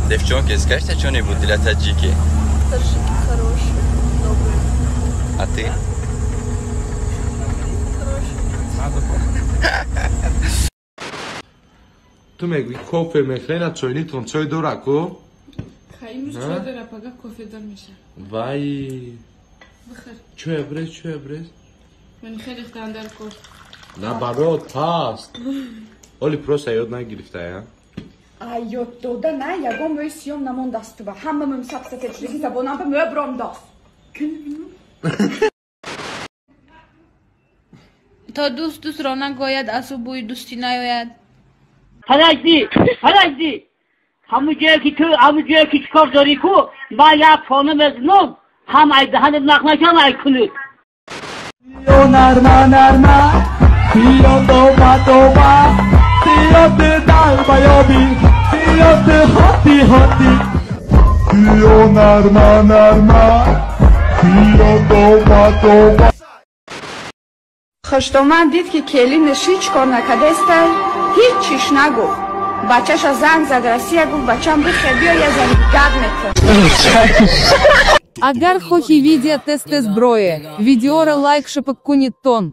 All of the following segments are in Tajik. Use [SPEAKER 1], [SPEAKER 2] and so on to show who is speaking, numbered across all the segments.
[SPEAKER 1] Девчонки, скажите что-нибудь для таджики?
[SPEAKER 2] Таджики хорошие, добрые.
[SPEAKER 1] А ты?
[SPEAKER 3] Ту мегӯӣ кофе мехӯред, чойнитон чой дора ку?
[SPEAKER 4] Имрӯз чой дора, пага кофе дор меша.
[SPEAKER 3] Вай.
[SPEAKER 4] Бихӯр.
[SPEAKER 3] Чоя брез, чоя брез.
[SPEAKER 4] Ман хеле хтандар кор.
[SPEAKER 3] Наоборот, паст. Оли просто ёд нагирифтая.
[SPEAKER 5] А ёд дода на, ягон мӯи сиём намондаст туба. Ҳама мӯм сабсафед шудагӣ забонам ба мӯя бромдаст.
[SPEAKER 4] То дӯст дӯстро нагояд, аз ӯ бӯи дӯстӣ наояд.
[SPEAKER 6] Подожди, подожди. Ҳамун ҷое ки ту, ҳамун ҷое ки чӣ кор дорӣ ку, ман як фона мезанам, ҳам ай даҳанат нақ накам, ай кунут.
[SPEAKER 7] Нарма, нарма, тиё тоба, тоба, тиё ты долбоёби, тиё ты хоти, хоти. Тиё нарма, нарма, тиё тоба, тоба.
[SPEAKER 5] Хуштоман дид ки келинаш ҳеҷ кор накардестай, ҳеҷ чиш нагуфт. Бачаша занг зад Россия, гуфт бачам бихе биё, я зани гап метавон.
[SPEAKER 8] Агар хохи видео тест зброи, видеора лайк шапак кунит тон.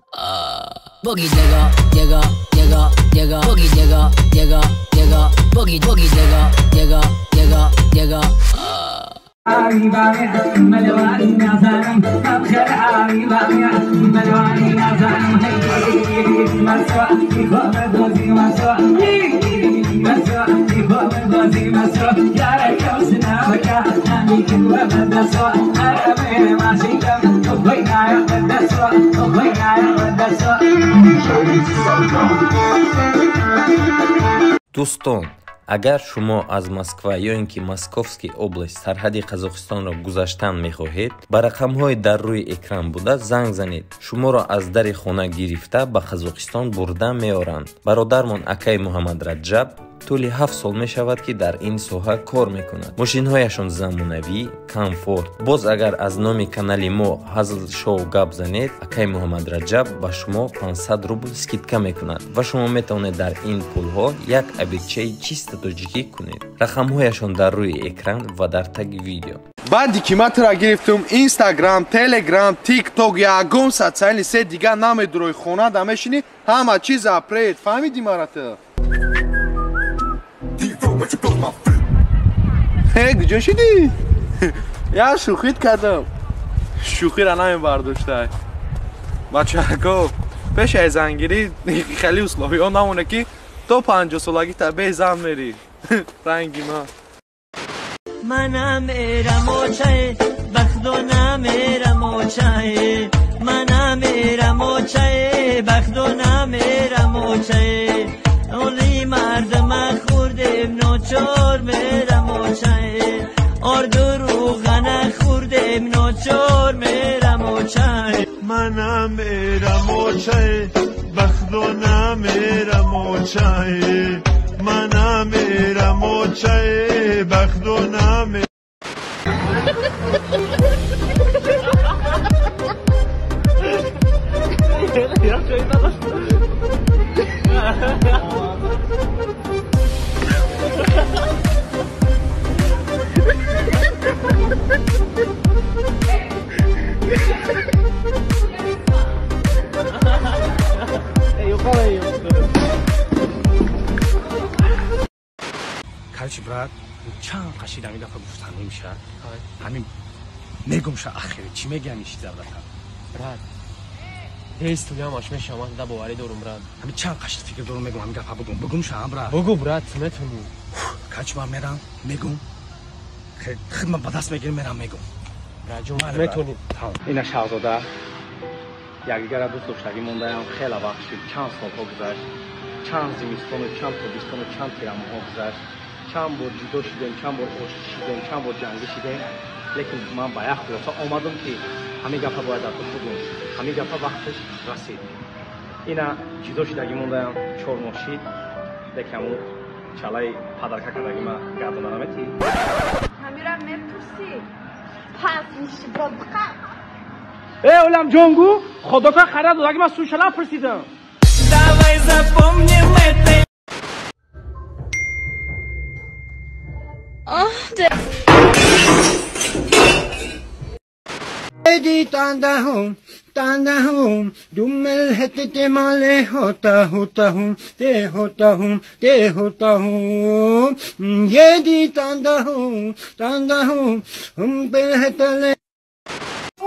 [SPEAKER 1] Дӯстон, агар шумо аз Москва ё ин ки Московский область сарҳади Қазоқистонро гузаштан мехоҳед, ба рақамҳои дар рӯи экран буда занг занед. Шуморо аз дари хона гирифта ба Қазоқистон бурда меоранд. Бародармон акай Муҳаммад Раҷаб тӯли 7 сол мешавад, ки дар ин соҳа кор мекунад. Мошинҳояшон замонавӣ, комфорт. Боз агар аз номи канали мо Ҳазл Шоу гап занед, акай Муҳаммад Раҷаб ба шумо 500 рубл скидка мекунад ва шумо метавонед дар ин пулҳо як обедчаи чиста тоҷикӣ кунед. Рақамҳояшон дар рӯи экран ва дар таги видео.
[SPEAKER 3] Баъди ки ман тура гирифтум, Инстаграм, Телеграм, Тикток, ягон социальный сеть дигар намедурои, хона да мешинӣ, ҳама чиз апред. Фаҳмидӣ мара ту? Куҷо шидӣ? Я шӯхит кардам. Шӯхиро намебардоштай. Бачако, пеш аз зангирӣ хеле условиҳо намоне ки то 50 солагӣ та бе зан мерӣ. Ранги ман.
[SPEAKER 9] Манам эрамочае, бахдо намерамочае. Манам эрамочае, бахдо намерамочае. Оли мардама хӯрдем, ночор мерамочае. Орду рӯғана хӯрдем, ночор мерамочае.
[SPEAKER 10] Манам эрамочае, бахдо намерамочае. Манам эрамочае, бахдо наме.
[SPEAKER 11] Короче, брат, чанд қашид ҳамин дафъа гуфтан намешад. Ҳамин мегум ша ахири, чӣ мегӯям ин чиза, брат?
[SPEAKER 12] Брат, ҳест туямаш мешавам, ман да боварӣ дорум, брат.
[SPEAKER 11] Ҳамин чанд қашид фикр дорум, мегум ҳамин гафа бугум. Бугум ша, брат.
[SPEAKER 12] Бугу, брат, метавонӣ.
[SPEAKER 11] Короче, ман мерам, мегум. Хидмат ба даст мегирам, мерам, мегум.
[SPEAKER 12] Брат, ҷон, метавонӣ.
[SPEAKER 11] Ина шаҳзода, якдигарро дӯст доштагӣ мондаям, хеле вақт шуд, чанд солҳо гузашт, чанд зимистону чанд тобистону чанд тирамоҳо гузашт, чанд бор ҷудо шудем, чанд бор ошти шудем, чанд бор ҷангӣ шудем, лекин ман ба як хулоса омадам ки ҳамин гапа бояд дар ту бугум. Ҳамин гапа вақташ расид. Ина ҷудо шудагӣ мондаям, 4 моҳ шид, лекин ҳамун чалаи падарка кардагӣ ма гардона наметӣ.
[SPEAKER 5] Ҳамира мепурсӣ, пас миши бобқа.
[SPEAKER 11] Э, Оламҷонгу, худока харад додаги ман сушала пурсидам. Давай
[SPEAKER 9] запомним это.
[SPEAKER 13] او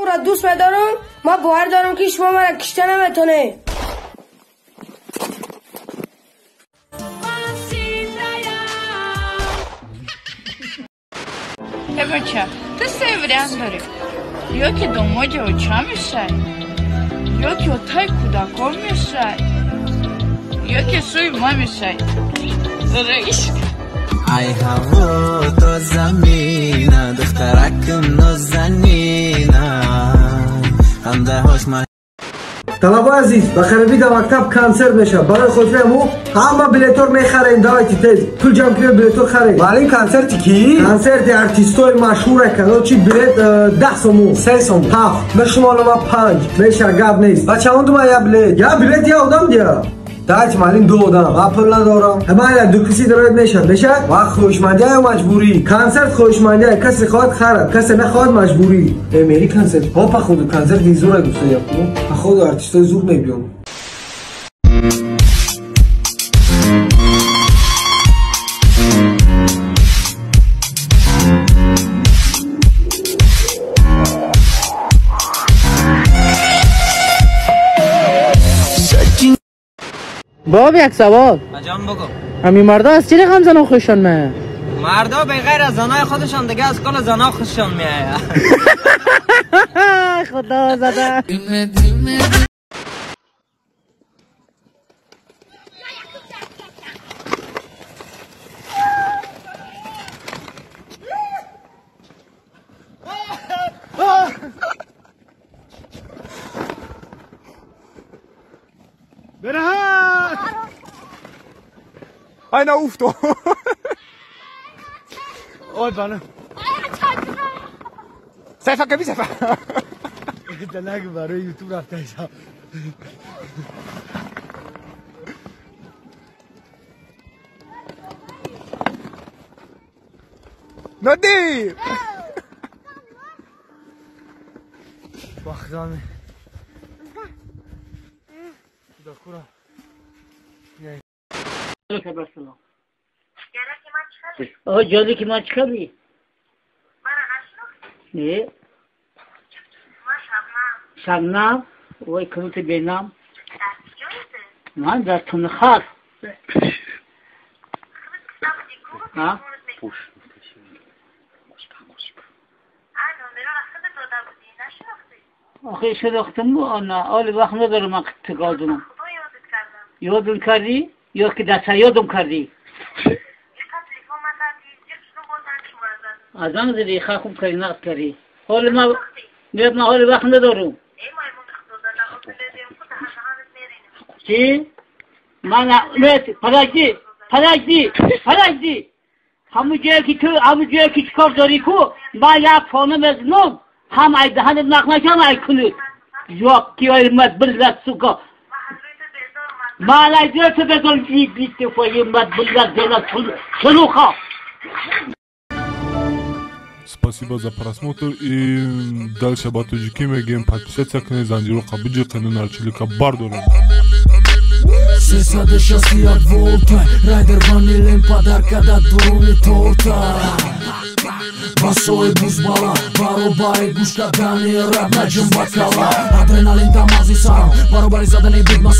[SPEAKER 13] را دوست می‌دارم، ما باور دارم که شما مرا کشته نمیتونه.
[SPEAKER 4] بچه تو سه وریانت داری، یا که دماغ اوچا میشه، یا که اتای کودکان میشه، یا که سوی ما میشه.
[SPEAKER 9] ای هوا تا زمینه دخترکم نازنینه هم دهاش من.
[SPEAKER 14] طلبه عزیز به در مکتب کنسرت میشه، برای خاطر مو همه بلیتور میخریم. давайте تیز پول جمع کنیم بلیتور خریم. معلم کنسرت کی؟ کنسرت ارتیستای مشهور کلوچی. بلیت 10 سومو 3 سوم 7 به شما ما 5 میشه گپ نیست. بچه اون دو یا بلیت یا بلیت یا آدم دیا. давайте معلم دو آدم من پول ندارم. همه دو کسی درایت میشه میشه و خوشمندی و مجبوری. کنسرت خوشمندی کسی خواهد خرد کسی نخواهد مجبوری. میری کنسرت ها پا خود کنسرت این زور گفته یا خود ارتیستای زور میبیام.
[SPEAKER 15] باب یک سوال.
[SPEAKER 16] جان بگو.
[SPEAKER 15] همین مردا از چی رقم زنا خوششان میاد؟
[SPEAKER 16] مردا به غیر از زنای خودشان دیگه از کل زنا خوششان میاد.
[SPEAKER 15] خدا زده.
[SPEAKER 3] Einer auf da. Oh, bana. سیفا کبی سیفا.
[SPEAKER 14] دلک برای یوتیوب رفته ایسا.
[SPEAKER 3] ندی.
[SPEAKER 14] وقتانه. دکورا.
[SPEAKER 6] آه جالی که ما چکاری؟ نه؟ شبنم وای کنوت بینم من در تنخار. ها؟ آخه شناختم آنها آل وقت ندارم من تقاضم. یادم کردی؟ یا که دست یادم کردی؟ از آن زدی خوب کردی نقد کردی. حال ما میاد من حال وقت ندارم. چی؟ من نه پلاکی پلاکی پلاکی همون جایی که تو همون جایی که چیکار داری کو من یک خانم از نوم هم ای دهن نقل نکم ای کنید یا کی مد بلد سوکا ما لا جرت بدل في بيت فوي مد بلد بلد شلوخا.
[SPEAKER 17] Спасибо за просмотр и дальше ба тоҷикӣ мегӯем подписаться кунед, занҷиро қабуҷи нарчилика бардоред.
[SPEAKER 7] 361 волта райдер ванилем подарка да дуруни торта басои бузбала баробари гӯш кардани раб наҷум ба кала адреналин дар мағзи сарам баробари задани бигма.